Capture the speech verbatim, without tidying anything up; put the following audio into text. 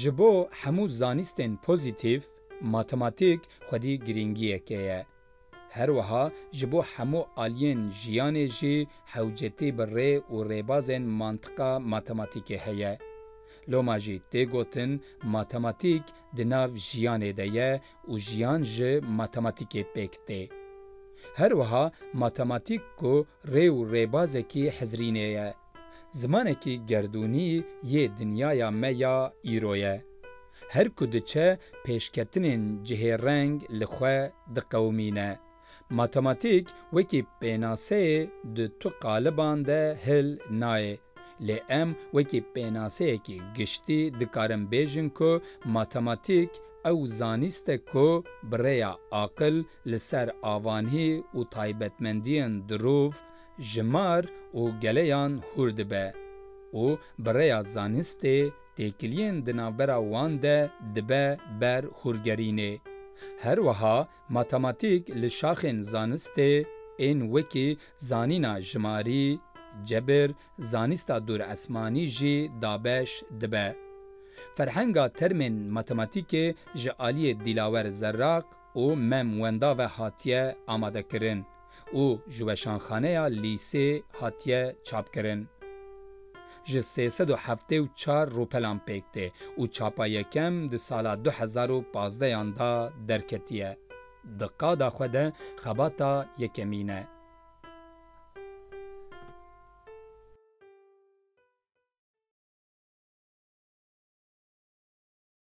Ji bo hemû zanîstên pozîtîf, matematîk xwedî girîngiyeke ye. Her wiha ji bo hemû aliyên jiyanê jî hewcetî bi rê û rêbazên mantiqa matematîkê heye. Loma jî tê gotin, matematîk di nav jiyanê de ye û jiyan ji matematîkê pêk tê. Her wiha matematîk ku rê û rêbazekî hizrînê ye. Zimanekî gerdûnî yê dinyaya me ya îro ye. Her ku diçe, pêşketinên cihêreng li xwe diqewimîne. Matematîk wekî pênaseyê di tu qaliban de hil nayê. Lê em wekî pênaseyekî giştî dikarin bêjin ku matematîk ew zanîst e ku bi rêya aqil li ser avanî û taybetmendiyên dirûv, jimar û geleyan hûr dibe û bi rêya zanistê têkiliyên di navbera wan de dibe ber hûrgerînê. Her wiha matematîk li şaxên zanistê ên wekî zanîna jimarî, cebir, zanîsta dûresmanî jî dabeş dibe. Ferhenga termên matematîkê ji aliyê Dîlawer Zerraq û Mem Wenda ve hatiye amadekirin û ji weşanxaneya Lîsê hatiye çapkirin. Ji sê sed û heftê û çar rûpelan pêk tê û çapa yekem di sala du hezar û pazdehan de derketiye. Di qada xwe de xebata yekemîn e.